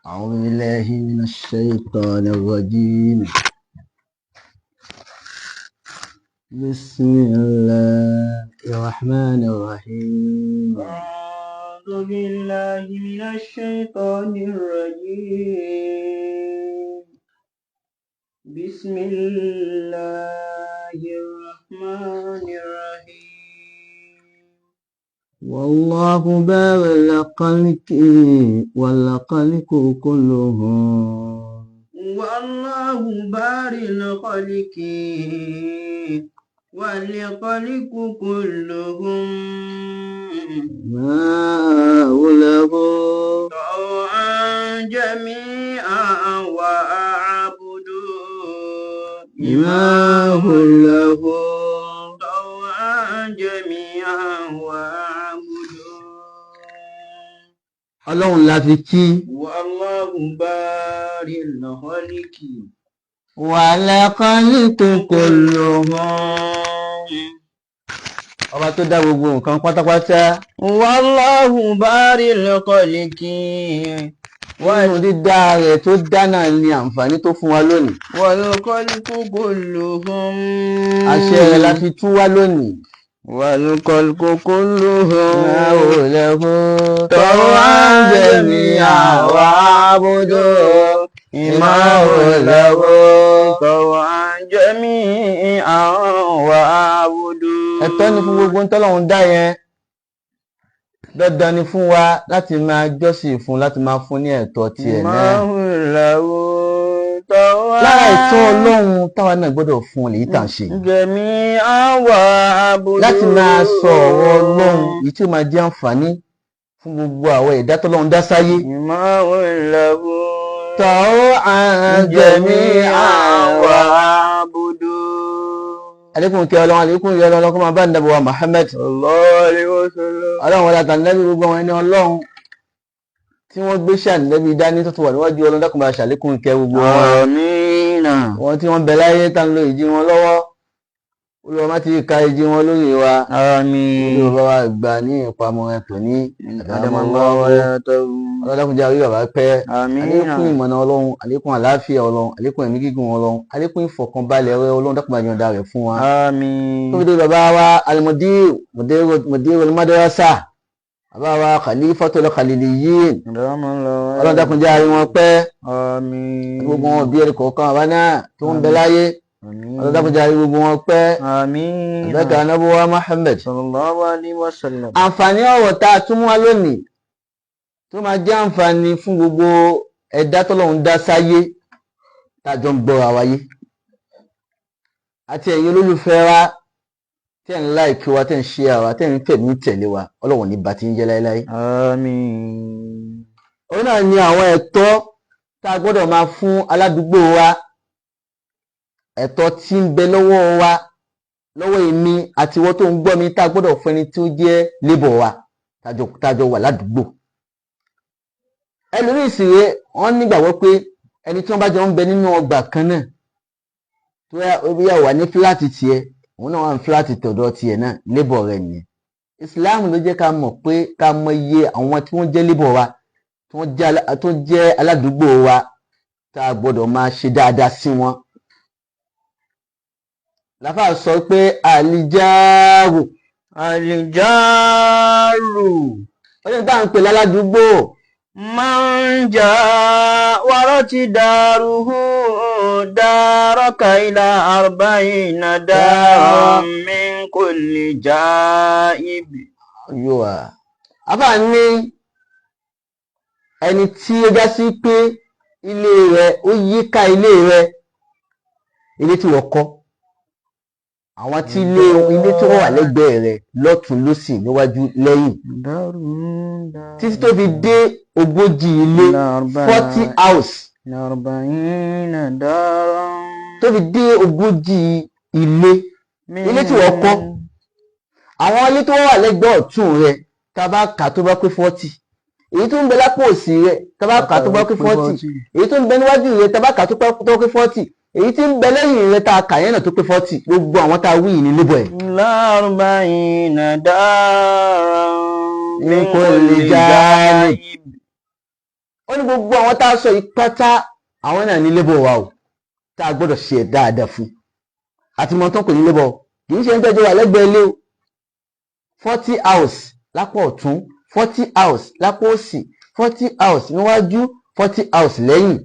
أعوذ بالله من الشيطان الرجيم. بسم الله الرحمن الرحيم. أعوذ بالله من الشيطان الرجيم. بسم الله الرحمن الرحيم. والله بارئ الخلق والخلق كلهم. والله بارئ الخلق والخلق كلهم. ما له طوعا جميعا وأعبدوا ما له. طوعا جميعا وأعبدوا. Ọlọ́run la fi kí. والله بارئ الخلق والخلق كلهم. Ọba tó dá gbogbo nǹkan pátápátá. والله بارئ الخلق. Nínú dídá rẹ̀ tó dá náà ni àǹfààní tó fún wa lónìí. والخلق كلهم. Àṣẹ rẹ̀ la fi tú wá lónìí. والخلق كلهم. ما له طوعا جميعا وأعبدوا ما له. طوعا جميعا وأعبدوا. Ẹ̀tọ́ ni fún gbogbo tọ́lọ́run dá yẹn, dandan ni fún wa láti máa jọ́sìn fún, láti máa fún ní ẹ̀tọ́ tiẹ̀ náà. له طوعا Lára ẹ̀tọ́ Ọlọ́run táwa náà gbọ́dọ̀ fún un lèyí tá à ń ṣe yìí. جميعا وأعبدوا. Láti máa sọ ọ̀rọ̀ Ọlọ́run èyí tí ó máa jẹ́ àǹfààní fún gbogbo àwọn ẹ̀dá tọ́lọ́run dá sáyé. له طوعا جميعا وأعبدوا. Àlékún kí Ọlọ́run, àlékún ìyọ́ Ọlọ́run kó máa bá Ànábì wa Muhammad. صلى الله عليه وسلم. Ọlọ́run wọlé àtàlẹ́bí, gbogbo àwọn ẹni Ọlọ́run tí wọ́n gbé ṣàlẹ́bí dání tó ti wà níwájú Ọlọ́run, dákun bá ṣàlékún ìkẹ́ gbogbo wọn. آمين. Wọn tí wọ́n bẹ láyé tá ń lo ìjì wọn lọ́wọ́, Olúwa má ti ka ìjì wọn lórí wa. آمين. Olúwa bá wa gbà ní ìpamọ́ ẹ̀ tòní. أدام الله حياته. Ọlọ́run dákun jẹ́ àrí bàbá pẹ́. آمين. Àlékún ìmọ̀nà Ọlọ́run, àlékún àlàáfíà Ọlọ́run, àlékún ẹ̀mí gígùn Ọlọ́run, àlékún ìfọ̀kànbalẹ̀ rẹ Ọlọ́run, dákun bá yọ̀ǹda rẹ̀ fún wa. آمين. Tó fi dé bàbá wa al-mudir, mudir al-madrasa, bàbá wa khalifatul khaliliyin. أدام الله. Ọlọ́run dákun jẹ́ àrí wọn pẹ́. آمين. Gbogbo wọn òbí ẹnì kọ̀ọ̀kan bàbá náà tó ń bẹ láyé, آمين. Ọlọ́run dákun jẹ́ àrí gbogbo wọn pẹ́. آمين. Àbẹ́kẹ́ Ànábì wa Muhammad. صلى الله عليه وسلم. Àǹfààní ọ̀rọ̀ tá a tún mú wa lónìí tó máa jẹ́ àǹfààní fún gbogbo ẹ̀dá tọ́lọ́run dá sáyé tá a jọ ń gbọ́ra wáyé àti ẹ̀yin olólùfẹ́ wa tẹ́ ń like wa, tẹ́ ń share wa, tẹ́ ń fẹ̀mí tẹ̀lé wa, Ọlọ́run ní bá ti ń jẹ́ láéláé. آمين. Òun náà ni àwọn ẹ̀tọ́ tá a gbọ́dọ̀ máa fún aládùúgbò wa, ẹ̀tọ́ tí ń bẹ lọ́wọ́ wa, lọ́wọ́ èmi àti ìwọ tó ń gbọ́ mi, tá a gbọ́dọ̀ fún ẹni tí ó jẹ́ neighbor wa tájọ wà ládùúgbò. Ẹlòmíì sì rèé, wọ́n nígbàgbọ́ pé ẹni tí wọ́n bá jọ ń bẹ nínú ọgbà kan náà, tó yà wà ní flat tiẹ̀, òun náà wà ní flat tọ̀dọ̀ tiẹ̀ náà, neighbor rẹ̀ nìyẹn. Islam ló jẹ́ ká mọ̀ pé ká mọ iye àwọn tí wọ́n jẹ́ neighbor wa, tó jẹ́ aládùúgbò wa, tá a gbọ́dọ̀ máa ṣe dáadáa sí wọn. Láfà sọ pé الجار. الجار. Ó ní tá à ń pè láládùúgbò. من جاورت داره دارك إلى 40 دارا من كل جانب. Yóò wá àfà ní ẹni tí ó já sí pé ilé rẹ̀ ó yíká ilé rẹ̀, ilé tí wọ́n kọ́, àwọn tí ilé tó wà lẹ́gbẹ̀ẹ́ rẹ̀ lọ́tún lósì, níwájú, lẹ́yìn, títí tó fi dé 40 ilé, 40 house, 40 دارا. tó fi dé 40 ilé, ilé tí wọ́n kọ́, àwọn ilé tó wà lẹ́gbẹ̀ẹ́ ọ̀tún rẹ̀, tá a bá kà tó bá pé 40, èyí tó ń bẹ lápò òsì rẹ̀, tá a bá kà tó bá pé 40, èyí tó ń bẹ níwájú rẹ̀, tá a bá kà tó pé 40, èyí tí ń bẹ lẹ́yìn rẹ̀, tá a kà yẹn náà tó pé 40, gbogbo àwọn tá a wí yìí ní neighbor ẹ̀. 40 دارا من كل جانب. Ó ní gbogbo àwọn tá a sọ yìí pátá, àwọn náà ní labour wa o, tá a gbọ́dọ̀ ṣe dáadáa fún. Àti mọ̀ tán kò ní labour, kì í ṣe ń tẹ́jú wà lẹ́gbẹ̀ẹ́ ilé o. 40 house lápò ọ̀tún, 40 house lápò òsì, 40 house níwájú, 40 house lẹ́yìn,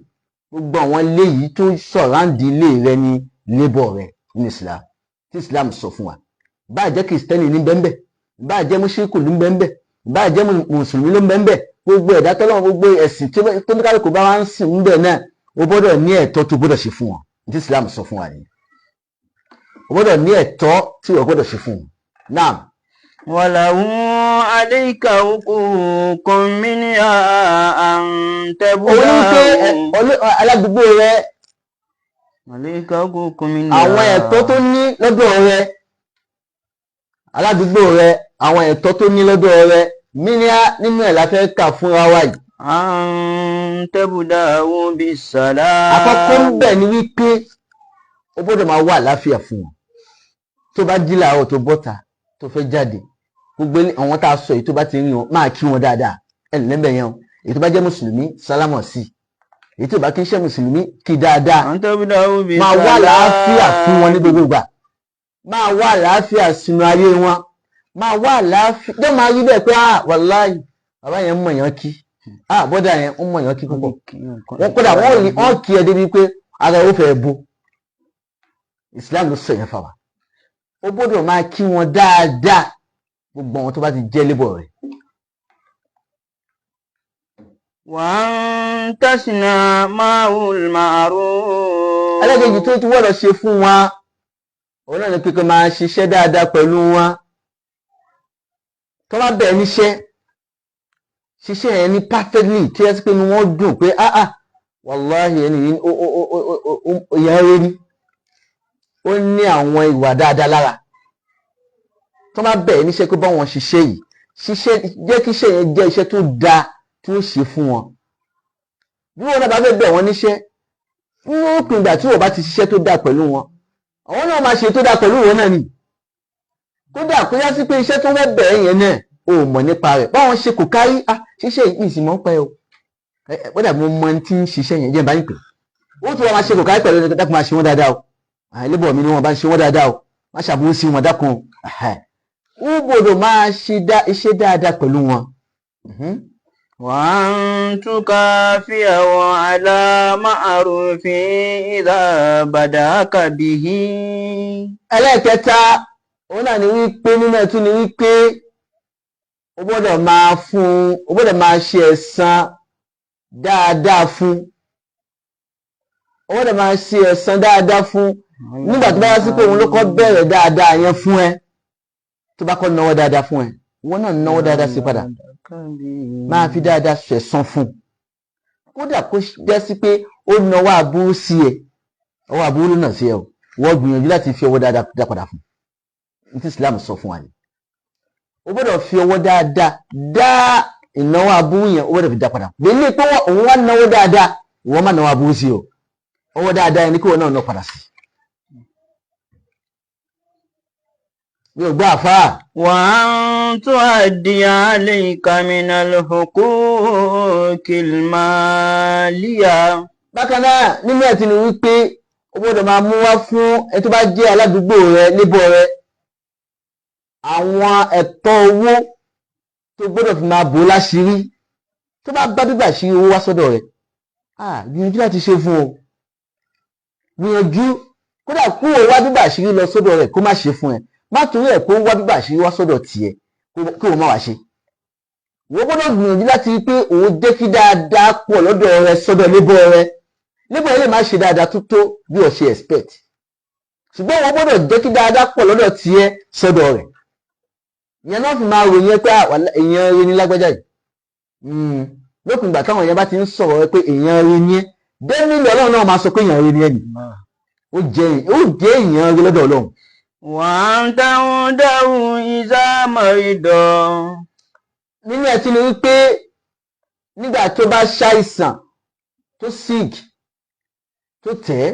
gbogbo àwọn ilé yìí tó surround ilé rẹ ní labour rẹ ní Islam. Tí Islam sọ fún wa, báà jẹ́ Kìrìsìtẹ́nì ní bẹ́ńbẹ́, báà jẹ́ mùṣírikù ní bẹ́ńbẹ́, báà jẹ́ mùsùlùmí ló ń bẹ́ńbẹ́, gbogbo ẹ̀dá tọ́lọ́run, gbogbo ẹ̀sìn tó ní kálukú bá wá ń sìn ń bẹ̀ náà, o gbọ́dọ̀ ní ẹ̀tọ́ tó gbọ́dọ̀ ṣe fún wọn. Tí Islam sọ fún wa nìyẹn, o gbọ́dọ̀ ní ẹ̀tọ́ tí o gbọ́dọ̀ ṣe fún wọn náà. وله عليك حقوق منها أن Òun ní pé تبدأ aládùúgbò rẹ, عليك حقوق منها. Àwọn ẹ̀tọ́ tó ní lọ́dọ̀ rẹ, aládùúgbò rẹ, àwọn ẹ̀tọ́ tó ní lọ́dọ̀ rẹ, منها, nínú ẹ̀ la fẹ́ kà fúnra wa yìí. أن تبدأه بالسلام. Àkọ́kọ́ ń bẹ̀ ni wípé o gbọ́dọ̀ máa wà àláfíà fún wọn. Tó bá jí làárọ̀, tó bọ́ta, tó fẹ́ jáde, gbogbo àwọn tá a sọ yìí, tó bá ti rí wọn, máa kí wọn dáadáa. Ẹ lẹ́mbẹ̀ yẹn o. Èyí tó bá jẹ́ mùsùlùmí, sálámọ̀ sí i. Èyí tó bá kí ń ṣe mùsùlùmí, kí dáadáa. أن تبدأه بالسلام. Máa wá àlàáfíà fún wọn ní gbogbo ìgbà, máa wá àlàáfíà sínú ayé wọn, máa wá àlàáfíà jẹ́ máa rí bẹ́ẹ̀ pé, ah, wàláhì, bàbá yẹn ń mọ̀ yàn kí, ah, bọ́dà yẹn ń mọ̀ yàn kí púpọ̀. Wọ́n kódà wọ́n rí wọ́n kí ẹ débi pé ara ẹ ó fẹ́ bo. Islam ló sọ yẹn fà wá. Ó gbọ́dọ̀ máa kí wọn dáadáa, gbogbo àwọn tó bá ti jẹ́ labour rẹ̀. وأن تصنع معه المعروف. Ẹlẹ́kejì tó tún gbọ́dọ̀ ṣe fún wa, òun náà ni pé kó máa ṣiṣẹ́ dáadáa pẹ̀lú wọn. Tó bá bẹ̀rẹ̀ níṣẹ́, ṣiṣẹ́ yẹn ní perfectly, tí ẹ sì pé ni wọ́n dùn pé, ah ah, wàláhì, ẹni yìí ó ó ó ó ó ó ìyẹn rí ni ó ní àwọn ìwà dáadáa lára. Tó bá bẹ̀rẹ̀ níṣẹ́, kó bá wọn ṣiṣẹ́ yìí, ṣiṣẹ́, jẹ́ kí iṣẹ́ yẹn jẹ́ iṣẹ́ tó dáa tí ó ṣe fún wọn. Bí wọn náà bá fẹ́ bẹ̀ wọ́n níṣẹ́, ní òpin ìgbà tí wọ́n bá ti ṣiṣẹ́ tó dáa pẹ̀lú wọn, àwọn náà máa ṣe tó dáa pẹ̀lú wọn náà ni. Kódà kó yá sí pé iṣẹ́ tó fẹ́ bẹ̀rẹ̀ yẹn náà, o ò mọ̀ nípa rẹ̀, báwọn ṣe kò kárí, ah, ṣiṣẹ́ yìí ìsìn mọ́ pẹ́ o, kódà mo mọ ẹni tí ń ṣiṣẹ́ yẹn, jẹ́ bá yín pè. Ó tún wọn máa ṣe kò kárí pẹ̀lú ẹni. Dákun, máa ṣe wọ́n dáadáa o, àìlébọ̀ mi ni wọ́n bá ń ṣe wọ́n dáadáa o, má ṣàbúrú sí wọn, dákun. Ó gbọ́dọ̀ máa ṣe iṣẹ́ dáadáa pẹ̀lú wọn. وأن تكافئه على معروف إذا بدأك به. Ẹlẹ́ẹ̀kẹta, òun náà ni wípé, nínú ẹ̀tún ni wípé o gbọ́dọ̀ máa fún, o gbọ́dọ̀ máa ṣe ẹ̀san dáadáa fún, o gbọ́dọ̀ máa ṣe ẹ̀san dáadáa fún nígbà tó bá yá sí pé òun ló kọ́ bẹ̀rẹ̀ dáadáa yẹn fún ẹ. Tó bá kọ́ náwó dáadáa fún ẹ, ìwọ náà náwó dáadáa sí padà. Máa fi dáadáa ṣẹ̀san fún, kódà kó jẹ́ sí pé ó náwó aburú sí ẹ, ọwọ́ aburú ló nà sí ẹ o, wọ́n gbìyànjú láti fi ọwọ́ dáadáa dá padà fún. Ní tí Islam sọ fún wa ni, o gbọ́dọ̀ fi ọwọ́ dáadáa dá ìnáwó aburú yẹn, o gbọ́dọ̀ fi dá padà. Gbélé pé òun wá náwó dáadáa, ìwọ má náwó aburú sí o. Ọwọ́ dáadáa yẹn ni kí wọn náà ná padà sí. Mi ò gbọ́, àfáà. وأن تؤدي عليك من الحقوق المالية. Bákan náà, nínú ẹ̀ tí ni wípé o gbọ́dọ̀ máa mú wá fún ẹ tó bá jẹ́ aládùúgbò rẹ, labour rẹ, àwọn ẹ̀tọ́ owó tó gbọ́dọ̀ fi máa bò láṣìírí. Tó bá bá gbígbà sí owó wá sọ́dọ̀ rẹ̀, ah, gbìyànjú láti ṣe fún o. Gbìyànjú, kódà kú o wá gbígbà sí lọ sọ́dọ̀ rẹ̀, kó má ṣe fún ẹ, má torí ẹ̀ kó wá gbígbà sí wá sọ́dọ̀ tiẹ̀ kó o má wá ṣe. Wọ́n gbọ́dọ̀ gbìyànjú láti rí pé òun jẹ́ kí dáadáa pọ̀ lọ́dọ̀ rẹ sọ́dọ̀ labour rẹ. Labour rẹ lè má ṣe dáadáa tó tó bí o ṣe expect, ṣùgbọ́n wọ́n gbọ́dọ̀ jẹ́ kí dáadáa pọ̀ lọ́dọ̀ tiẹ̀ sọ́dọ̀ rẹ̀. Ìyẹn náà fi máa ròyìn ẹ pé èèyàn rẹ ní lágbájá yìí. Lópin ìgbà táwọn èèyàn bá ti ń sọ̀rọ̀ rẹ pé èèyàn rẹ ní ẹ, dẹ́mílì Ọlọ́run náà máa sọ pé èèyàn rẹ ní ẹ nì. Ó jẹ́ èèyàn rẹ lọ́dọ̀ Ọlọ́run. وأن تعوده إذا مرض. Nínú ẹ̀ tí ni wípé nígbà tó bá ṣàìsàn, tó sick, tó tẹ̀ ẹ́,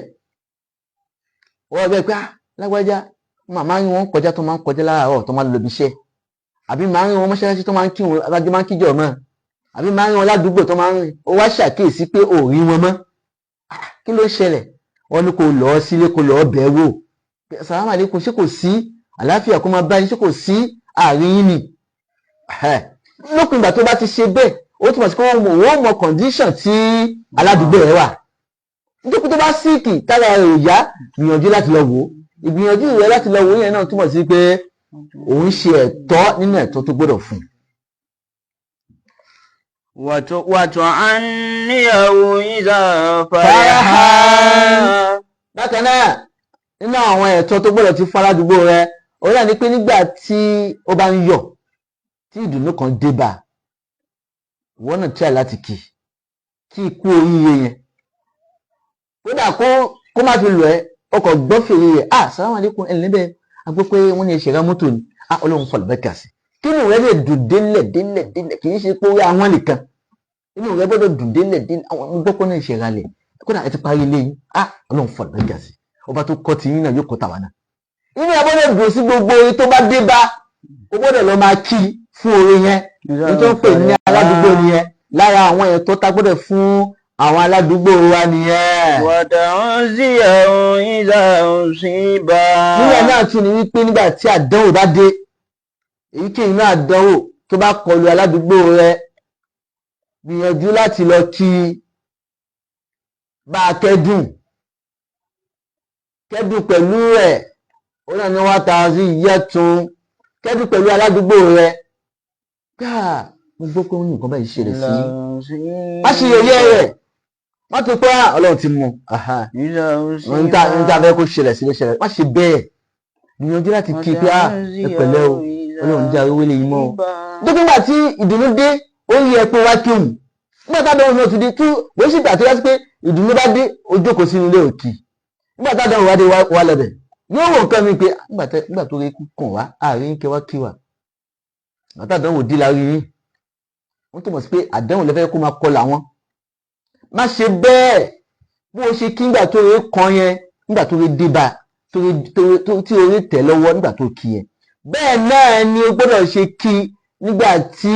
wọ́n bẹ́ẹ̀ pé, ah, lágbájá, màmá ń wọn kọjá, tó máa ń kọjá láàárọ̀, tó máa ń lọ ibi iṣẹ́, àbí màá ń wọn mọ́ṣáláṣí, tó máa ń kí wọn, adájọ́ máa ń kíjọ mọ́. Àbí máa ń rí wọn ládùúgbò tó máa ń rìn, ó wá ṣàkíyèsí pé ò rí wọn mọ́. Ah, kí ló ṣẹlẹ̀? Wọ́n ní kó lọ́ọ́ sílé, kó lọ́ọ́ bẹ̀ wò. Sàlámù àlékún, ṣé kò sí? Àlàáfíà kó máa bá yín, ṣé kò sí? Àárín yín ni. Lópin ìgbà tó bá ti ṣe bẹ́ẹ̀, ó túmọ̀ sí pé wọ́n mọ condition tí aládùúgbò rẹ̀ wà. Nítorí tó bá sick, tára rẹ̀ ò yá, gbìyànjú láti lọ wò ó. Ìgbìyànjú rẹ̀ láti lọ wò ó yẹn náà túmọ̀ sí pé òun ṣe ẹ̀tọ́ nínú ẹ̀tọ́ tó gbọ́dọ̀ fún un. وتعنيه إذا فرحا. فرحا. Bákan náà, nínú àwọn ẹ̀tọ́ tó gbọ́dọ̀ ti fún aládùúgbò rẹ, òun náà ni pé nígbà tí ó bá ń yọ̀, tí ìdùnnú kan dé bá a, ìwọ náà try láti kí kí ikú oríire yẹn. Kódà kó má fi lọ ẹ, ọkọ̀ gbọ́ fèrè rẹ̀, "Ah, salamu alaikum, ẹ̀ níbẹ̀, a gbọ́ pé wọ́n ní ẹ̀ṣẹ̀ ra mọ́tò ni. Ah, Ọlọ́run fàlùbáríkà sí." Kí inú rẹ lè dùn délẹ̀ délẹ̀ délẹ̀. Kì í ṣe pé orí àwọn nìkan, inú rẹ gbọ́dọ̀ dùn délẹ̀ délẹ̀. Àwọn ọmọ gbọ́ pé wọ́n ní ẹ̀ṣẹ̀ ra lẹ̀, kódà ẹ ti parí ilé yín. Ah, Ọlọ́run fàlùbáríkà sí, ọba tó kọ́ ti yín náà yóò kọ́ tàwa náà. Inú ẹ gbọ́dọ̀ dùn sí gbogbo orí tó bá dé bá, o gbọ́dọ̀ lọ máa kí fún orí yẹn. Ní tó ń pè ní aládùúgbò nìyẹn. Lára àwọn ẹ̀tọ́ tá gbọ́dọ̀ fún àwọn aládùúgbò wa nìyẹn. وتعزيه إذا أصيب. Nígbà náà tún ni wípé nígbà tí àdánwò bá dé, èyíkéyìí náà, àdánwò tó bá kọlu aládùúgbò rẹ, gbìyànjú láti lọ kí bá a kẹ́dùn, kẹ́dùn pẹ̀lú rẹ̀. Ó náà ní wọ́n ta sí yẹ́tun, kẹ́dùn pẹ̀lú aládùúgbò rẹ. Gbáà, mo gbọ́ pé ó ní nǹkan báyìí ṣẹlẹ̀ sí. Má ṣe yẹ̀yẹ́ rẹ̀, má tó pé, "Ah, Ọlọ́run ti mú un, n ta fẹ́ kó ṣẹlẹ̀ sí ló ṣẹlẹ̀." Má ṣe bẹ́ẹ̀. Gbìyànjú láti kí i pé, "Ah, ẹ pẹ̀lẹ́ o, Ọlọ́run jẹ́ arówó lè yín mọ́ o." Dókítà, tí ìdùnnú dé, ó yẹ pé wá kí òun. Nígbà táwọn náà ti dé tú wọ́n sì gbà tó yá sí pé ìdùnnú bá dé, ó jókòó sínú ilé òkì. Nígbà táwọn wá dé, wá lọ́bẹ̀, yóò wò nǹkan mi pé nígbà tó rí kàn wá àárín kẹ wá kí wa, nígbà táwọn ò dí la rí yín, wọ́n túmọ̀ sí pé àdánwò lẹ́fẹ́ kó máa kọlà wọn. Má ṣe bẹ́ẹ̀. Bó o ṣe kí nígbà tó rí kan yẹn, nígbà tó rí dé bá, tí orí tẹ̀ lọ́wọ́, nígbà tó kí yẹn, bẹ́ẹ̀ náà ni o gbọ́dọ̀ ṣe kí nígbà tí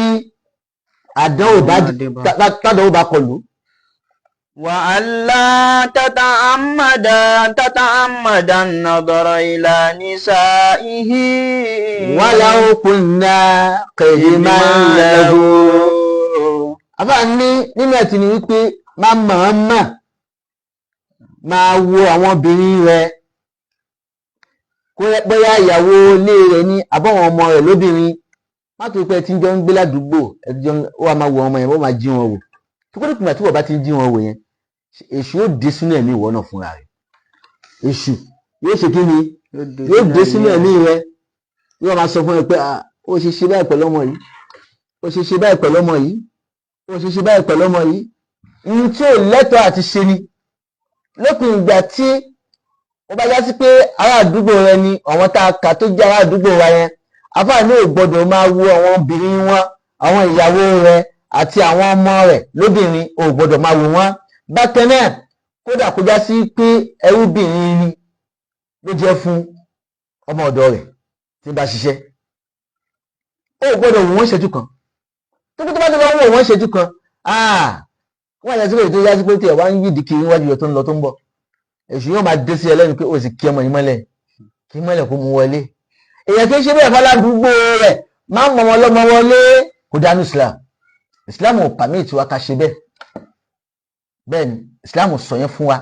àdánwò bá tádánwò bá kọlù. وألا تتعمد النظر إلى نسائه. ولو كن قدما له. Àbá ní nínú ẹ̀tì ni wípé má mọ̀ọ́mọ̀ máa wo àwọn obìnrin rẹ̀, kó bóyá ìyàwó ilé rẹ̀ ní àbọ̀wọ̀n ọmọ rẹ̀ lóbìnrin. Má tó pẹ́ tí ń jọ ń gbé ládùúgbò, ẹjọ́ ó wà máa wo ọmọ yẹn, ó máa jí wọn wò. Tó kó dìgbà tí wọ́n bá ti ń jí wọn wò yẹn, èṣù yóò dé sínú ẹ̀mí ìwọ náà fúnra rẹ̀. Èṣù yóò ṣe kí ni? Yóò dé sínú ẹ̀mí rẹ̀, yóò máa sọ fún ẹ pé, "Ah, ó ṣe ṣe báyìí pẹ̀lú ọmọ yìí, ó ṣe ṣe báyìí pẹ̀lú ọmọ yìí, ó ṣe ṣe báyìí pẹ̀lú ọmọ yìí." Ohun tí ò lẹ́tọ̀ọ́ àti ṣe ni. Lópin ìgbà tí ó bá já sí pé ará àdúgbò rẹ ni, àwọn tá a kà tó jẹ́ ará àdúgbò wa yẹn, afáàní ò gbọ́dọ̀ máa wo àwọn obìnrin wọn, àwọn ìyàwó rẹ àti àwọn ọmọ rẹ lóbìnrin, ò gbọ́dọ̀ máa wò wọ́n. Bákan náà, kódà kó já sí pé ẹrúbìnrin ni ló jẹ́ fún ọmọ ọ̀dọ̀ rẹ̀ tí ń bá ṣiṣẹ́, ó gbọ́dọ̀ wò wọ́n ṣẹ́jú kan. Tó kó tó bá ti lọ wò wọ́n ṣẹ́jú kan, wọ́n yà sí pé tó yá sí pé tí ẹ̀ wá ń yídi kiri níwájú rẹ̀, tó ń lọ tó ń bọ̀, èṣù yóò máa dé sí ẹ lẹ́nu pé ó sì kí ọmọ yìí mọ́lẹ̀, kí mọ́lẹ̀ kó mú wọlé. Èèyàn kì í ṣe bẹ́ẹ̀ fọládùúgbò rẹ̀, máa ń mọ wọn lọ́mọ wọlé, kò dánú Islam. Islam ò permit wa ká ṣe bẹ́ẹ̀. Bẹ́ẹ̀ ni Islam sọ yẹn fún wa.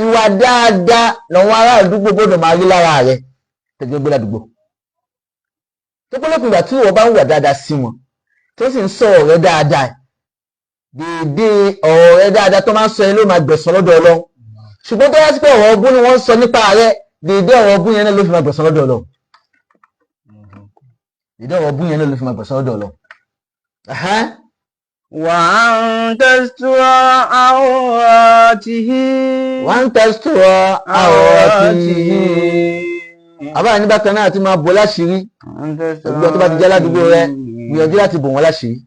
Ìwà dáadáa lọ́wọ́ ará àdúgbò gbọ́dọ̀ máa rí lára rẹ̀ tẹ́jọ́ gbé ládùúgbò tó pé lópin ìgbà tí ìwọ bá ń wà dáadáa sí wọn, tó sì ń sọ ọ̀rẹ́ dáadáa, déédéé ọ̀rọ̀ rẹ dáadáa tó máa ń sọ yẹn ló máa gbẹ̀san lọ́dọ̀ Ọlọ́run. Ṣùgbọ́n tó yá sí pé ọ̀rọ̀ ọbú ni wọ́n ń sọ nípa rẹ, déédéé ọ̀rọ̀ ọbú yẹn náà ló fi máa gbẹ̀san lọ́dọ̀ Ọlọ́run. Déédéé ọ̀rọ̀ ọbú yẹn náà ló fi máa gbẹ̀san lọ́dọ̀ Ọlọ́run. وأن تستر عوراته. وأن تستر عوراته. Àbáyé ní bákan náà ti máa bò láṣìírí. Ẹgbẹ́ tó bá ti jẹ́ ládùúgbò rẹ, gbìyànjú láti bò wọ́n láṣìírí.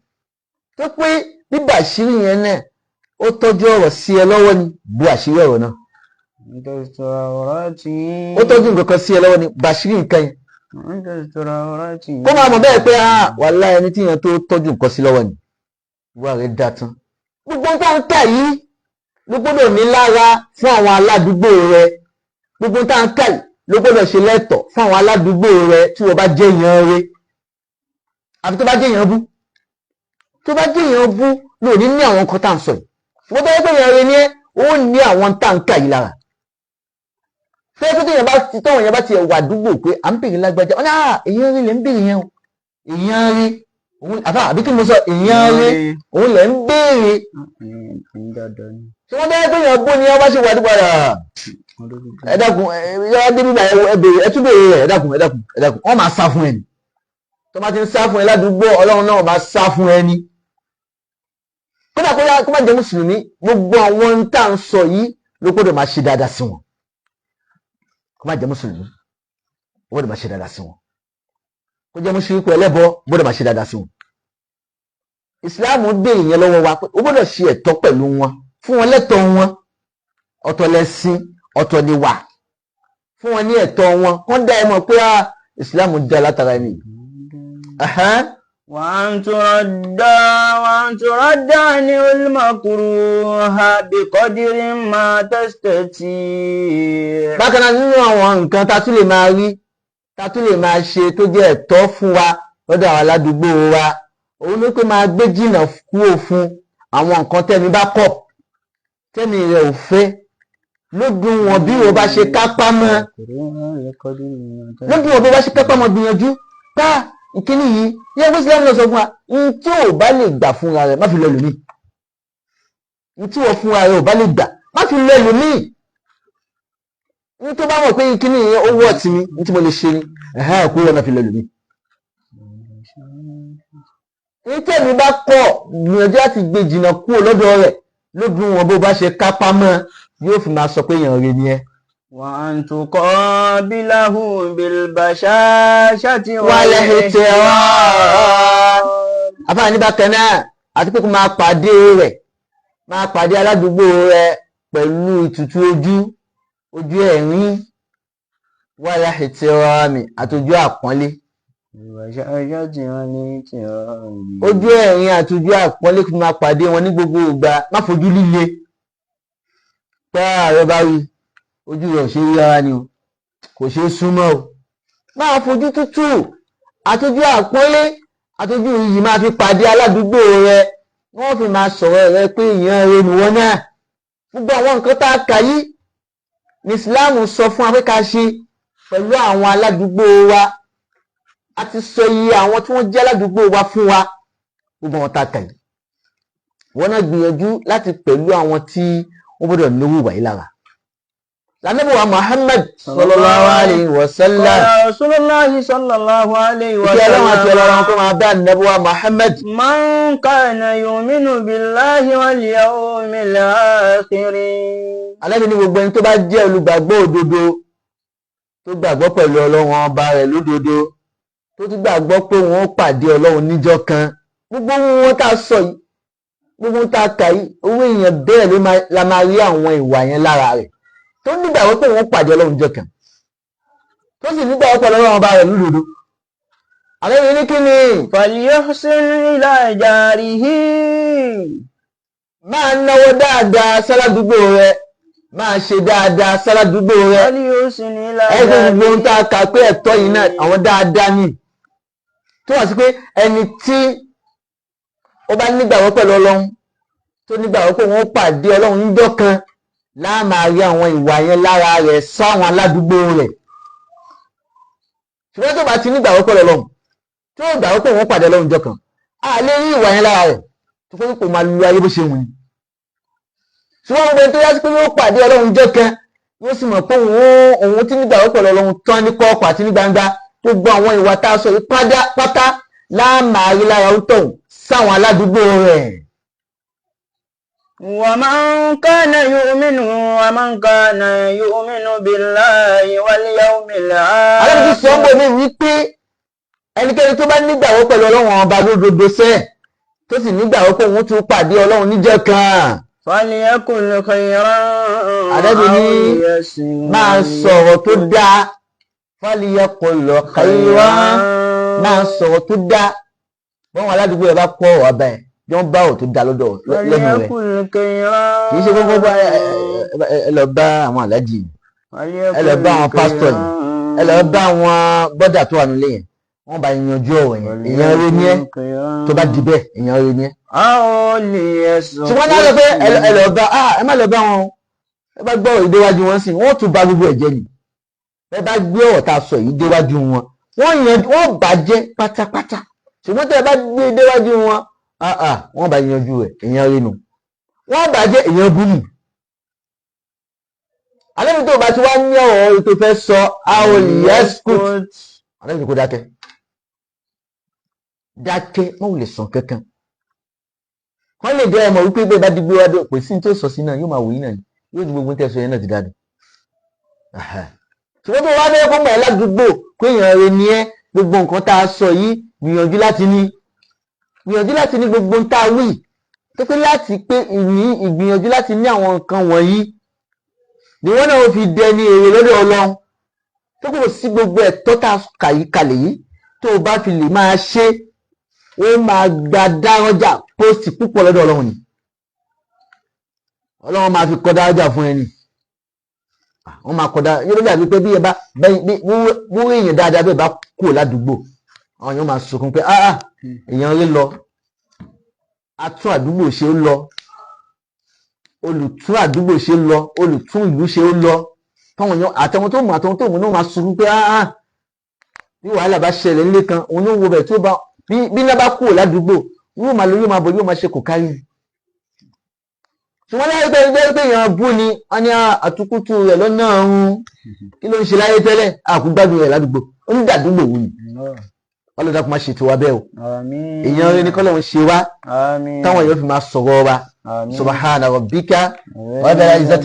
Tó pé bíbà àṣírí yẹn náà, ó tọ́jú ọ̀rọ̀ sí ẹ lọ́wọ́ ni, bu àṣírí ọ̀rọ̀ náà. Ó tọ́jú nǹkan kan sí ẹ lọ́wọ́ ni, bàṣírí nǹkan yẹn, kó máa mọ̀ bẹ́ẹ̀ pé, ah, wàláhì, ẹni tí yẹn tó tọ́jú nǹkan sí lọ́wọ́ ni. Ìwà rẹ̀ dáa tán. Gbogbo ohun tó ń kà yìí ló gbọ́dọ̀ ní lára fún àwọn aládùúgbò rẹ. Gbogbo ohun tá ń kà yìí ló gbọ́dọ̀ ṣe lẹ́tọ̀ọ́ fún àwọn aládùúgbò rẹ tí wọ́n bá jẹ́ èèyàn rẹ. Àfi tó bá jẹ́ èèyàn bú, tó bá jẹ́ èèyàn bú ló ní ní àwọn nǹkan tá à ń sọ yìí. Ṣùgbọ́n tó yẹ pé èèyàn rẹ ni ẹ́, ó ní àwọn tá à ń kà yìí lára. Fẹ́ẹ́ tó téèyàn bá ti tọ́wọ̀n yẹn bá ti wà àdúgbò pé à ń bèrè lágbájá, ọ̀nà èèyàn rí lè ń bèrè yẹn o, èèyàn rí òun àfà, àbí kí mo sọ, èèyàn rí òun lè ń béèrè. Tí wọ́n bẹ́ẹ̀ pé èèyàn bú ni wọ́n bá ṣe wà àdúgbò rẹ̀, ẹ dákun, ẹ yọ dé bíbá, ẹ béèrè, ẹ tún béèrè rẹ, ẹ dákun, ẹ dákun, ẹ dákun. Wọ́n máa sá fún ẹ ni. Tó bá ti ń sá fún ẹ ládùúgbò, Ọlọ́run náà máa sá fún ẹ ni. Kódà kó má jẹ́ mùsùlùmí, gbogbo àwọn tá à ń sọ yìí ló gbọ́dọ̀ máa ṣe dáadáa sí wọn. Kó má jẹ́ mùsùlùmí, ó gbọ́dọ̀ máa ṣe dáadáa sí wọn. Kó jẹ́ mùsùlùmí ẹlẹ́bọ, gbọ́dọ̀ máa ṣe dáadáa sí wọn. Ìsìláàmù béèrè yẹn lọ́wọ́ wa pé ó gbọ́dọ̀ ṣe ẹ̀tọ́ pẹ̀lú wọn, fún wọn lẹ́tọ̀ọ́ wọn. Ọ̀tọ̀ lẹ̀sìn, ọ̀tọ̀ ni wà. Fún wọn ní ẹ̀tọ́ wọn, kán dá ẹ mọ̀ pé ìsìláàmù dá látara ẹni. وأن ترد عنه المكروه بقدر ما تستطيع. Bákan náà, nínú àwọn nǹkan tá a tún lè máa rí, tá a tún lè máa ṣe, tó jẹ́ ẹ̀tọ́ fún wa lọ́dọ̀ àwọn aládùúgbò wa, òun ló pé máa gbé jìnnà kúrò fún àwọn nǹkan tẹ́mi bá kọ̀, tẹ́mi rẹ̀ ò fẹ́, lódùn wọn bí o bá ṣe kápá mọ́, lódùn wọn bí o bá ṣe kápá mọ́. Gbìyànjú ká ìkíní yìí yẹ kó Islam lọ sọ fún wa, n tí ò bá lè gbà fúnra rẹ̀, má fi lọ ẹlòmíì. N tí wọ́n fúnra rẹ̀ ò bá lè gbà, má fi lọ ẹlòmíì. N tó bá mọ̀ pé ìkíní yìí ó wọ̀ tì mí, n tí mo lè ṣe ni, ẹ̀hẹ́n, kúrò náà fi lọ ẹlòmíì. Ní tẹ̀mí bá kọ̀, gbìyànjú láti gbé jìnnà kúrò lọ́dọ̀ rẹ̀ lódún wọn bó bá ṣe kápá mọ́. Yóò fi máa sọ pé èèyàn rẹ̀ ni ẹ́. وأن تقابله بالبشاشة والاحترام. Àfáàní bákan náà, àti pé kó máa pàdé rẹ̀, máa pàdé aládùúgbò rẹ̀ pẹ̀lú ìtùtù ojú, ojú ẹ̀rín, والاحترام, àtòjú àpọ́nlé. بالبشاشة والاحترام. Ojú ẹ̀rín àtòjú àpọ́nlé kó máa pàdé wọn ní gbogbo ìgbà. Má fojú líle pé ààrẹ bá rí ojú rẹ̀ ò ṣe rí rárá ni o, kò ṣeé súnmọ́ o. Máa fojú tútù àtòjú àpọ́nlé àtòjú iyì máa fi pàdé aládùúgbò rẹ. Wọ́n fi máa sọ̀rọ̀ rẹ pé èèyàn rẹ nìwọ náà. Gbogbo àwọn nǹkan tá a kà yìí ní Islam sọ fún wa pé ká ṣe pẹ̀lú àwọn aládùúgbò wa. A ti sọ iye àwọn tí wọ́n jẹ́ aládùúgbò wa fún wa. Gbogbo àwọn tá a kà yìí, wọ́n náà gbìyànjú láti pẹ̀lú àwọn tí wọ́n gbọ́dọ̀ náwó ìwà yìí lára. Lànàbí wa Muhammad صلى الله عليه وسلم. قال رسول الله صلى الله عليه Ìkẹ́ Ọlọ́run àti Ọlọ́run kó وسلم. máa bá ànábì wa Muhammad. من كان يؤمن بالله واليوم الآخر. Ànábì ní gbogbo ẹni tó bá jẹ́ olùgbàgbọ́ òdodo, tó gbàgbọ́ pẹ̀lú Ọlọ́run ọba rẹ̀ lódodo, tó tún gbàgbọ́ pé wọ́n ó pàdé Ọlọ́run níjọ́ kan, gbogbo wọn tá a sọ yìí, gbogbo wọn tá a kà yìí, owó èèyàn bẹ́ẹ̀ ló la máa rí àwọn ìwà yẹn lára rẹ̀, tó nígbàgbọ́ pé wọ́n ó pàdé Ọlọ́run níjọ́ kan, tó sì nígbàgbọ́ pẹ̀lú Ọlọ́run ọba rẹ̀ lódodo. Ànábì ní kí ni? فليحسن إلى جاره. Máa náwó dáadáa sáládùúgbò rẹ, máa ṣe dáadáa sáládùúgbò rẹ. فليحسن إلى Ẹgbẹ́ gbogbo ohun tá a kà pé ẹ̀tọ́ yìí náà, àwọn dáadáa ni, tó wà sí pé ẹni tí ó bá nígbàgbọ́ pẹ̀lú Ọlọ́run, tó nígbàgbọ́ pé wọ́n pàdé Ọlọ́run níjọ́ kan, láàmà rí àwọn ìwà yẹn lára rẹ̀ sáwọn aládùúgbò rẹ̀. Ṣùgbọ́n tó bá ti nígbàgbọ́ pẹ̀lú Ọlọ́run, tó gbàgbọ́ pé wọ́n pàdé Ọlọ́run níjọ́ kan, a lè rí ìwà yẹn lára rẹ̀, tó fẹ́ kó máa lu ayé bó ṣe wù ní. Ṣùgbọ́n gbogbo ẹni tó yá sí pé yóò pàdé Ọlọ́run níjọ́ kan, yóò sì mọ̀ pé òun tí nígbàgbọ́ pẹ̀lú Ọlọ́run tán ní kọ̀ọ̀kọ̀ àti ní gbangba, gbogbo àwọn ìwà tá a sọ yìí pátá láàmà rí lára ó tọ̀hún sáwọn aládùúgbò rẹ̀. ومن كان يؤمن بالله واليوم Alábìtí sọ ń الآخر. bò mí wípé ẹnikẹ́ni tó bá nígbàgbọ́ pẹ̀lú Ọlọ́run ọba lódodo sẹ́ẹ̀, tó sì nígbàgbọ́ pé òun tún pàdé Ọlọ́run níjọ́ kan, فليقل خيرا Ànábì ní أو ليصمت. máa sọ̀rọ̀ tó dáa. فليقل خيرا, máa sọ̀rọ̀ tó dáa. Bọ́n aládùúgbò rẹ̀ bá kọ́ ọ̀rọ̀ abẹ́ ẹ̀ Jọ ń bá ọ̀ tó da lọ́dọ̀ lẹ́nu rẹ̀. فليقل خيرا. Kì í ṣe gbogbo bá ẹ lọ bá àwọn aláàjì, ẹ lọ bá àwọn pásítọ̀ yìí, ẹ lọ bá àwọn bọ́dà tó wà nílé yẹn, wọ́n bá yanjú ọ̀rọ̀ yẹn. Èèyàn rẹ ní ẹ tó bá di bẹ́ẹ̀, èèyàn rẹ ní ẹ. أو ليصمت. Ṣùgbọ́n náà lọ pé ẹ lọ bá, ẹ má lọ bá wọn o. Ẹ bá gbọ́ ọ̀rọ̀ déwájú wọn sí, wọ́n tún ba gbogbo ẹ̀jẹ̀ ni. Ẹ bá gbé ọ̀rọ̀ tá a sọ yìí déwájú wọn, wọ́n yan wọ́n bàjẹ́ pátápátá. Ṣùgbọ́n tẹ́ ẹ bá gbé déwájú wọn, wọ́n bá yanjú ẹ̀. Èèyàn rẹ nù, wọ́n bàjẹ́, èèyàn bú nù. Alẹ́ mi tó bá ti wá ní ọ̀rọ̀ tó fẹ́ sọ, أو ليصمت, alẹ́ mi kò dákẹ́, dákẹ́, wọ́n ò lè sàn kankan. Wọ́n lè jẹ́ ẹ mọ̀ wípé bẹ́ẹ̀ bá dìgbò wá dé, kò sí ní tó sọ sí náà, yóò máa wò yín náà ni, yóò di gbogbo tẹ̀sán yẹn náà ti dáadé. Ṣùgbọ́n tó wá fẹ́ kó mọ̀ ẹ́ ládùúgbò pé èèyàn rẹ ni ẹ́, gbogbo nǹkan tá a sọ yìí, gbìyànjú láti ní gbogbo nǹkan tá a wí, tó pé láti pé ìní ìgbìyànjú láti ní àwọn nǹkan wọ̀nyí ni wọ́n náà fi dẹni èrè lọ́dọ̀ Ọlọ́run, tó kò sí gbogbo ẹ̀tọ́ tá a kà yí kalẹ̀ yìí, tó o bá fi lè máa ṣe, ó máa gba dárọ́jà post púpọ̀ lọ́dọ̀ Ọlọ́run ni. Ọlọ́run máa fi kọ́ dárọ́jà fún ẹni, wọ́n máa kọ́ dá yóò dàbí pé bí ẹ bá bí wúrí èèyàn dáadáa bẹ́ẹ̀ bá kúrò ládùúgbò, àwọn èèyàn máa sunkún pé, "Ah ah, èèyàn rí lọ, atún àdúgbò ṣe ó lọ, olùtún àdúgbò ṣe lọ, olùtún ìlú ṣe ó lọ." Táwọn èèyàn àtàwọn tó mọ̀ náà máa sunkún pé, "Ah ah." Bí wàhálà bá ṣẹlẹ̀ nílé kan, òun ló ń wo bẹ̀ tó bá bí iná bá kúrò ládùúgbò, yóò máa lọ, yóò máa bọ̀, yóò máa ṣe kò kárí. Ṣùgbọ́n láyé pé ẹgbẹ́ pé èèyàn bú ni, wọ́n ní àtúkútù rẹ̀ lọ́nà ọ̀run, kí ló ń ṣe láyé tẹ́lẹ̀, àkúgbádùn rẹ̀ ládùúgbò, ó ní dàdúgbò wù ní. Ọlọ́dà kò má ṣe tiwa bẹ́ẹ̀ o. Àmín. Èèyàn rẹ ní kọ́lọ́run ṣe wá Àmín. táwọn èèyàn fi máa sọ̀rọ̀ wa. Àmín. سبحان ربك رب العزة.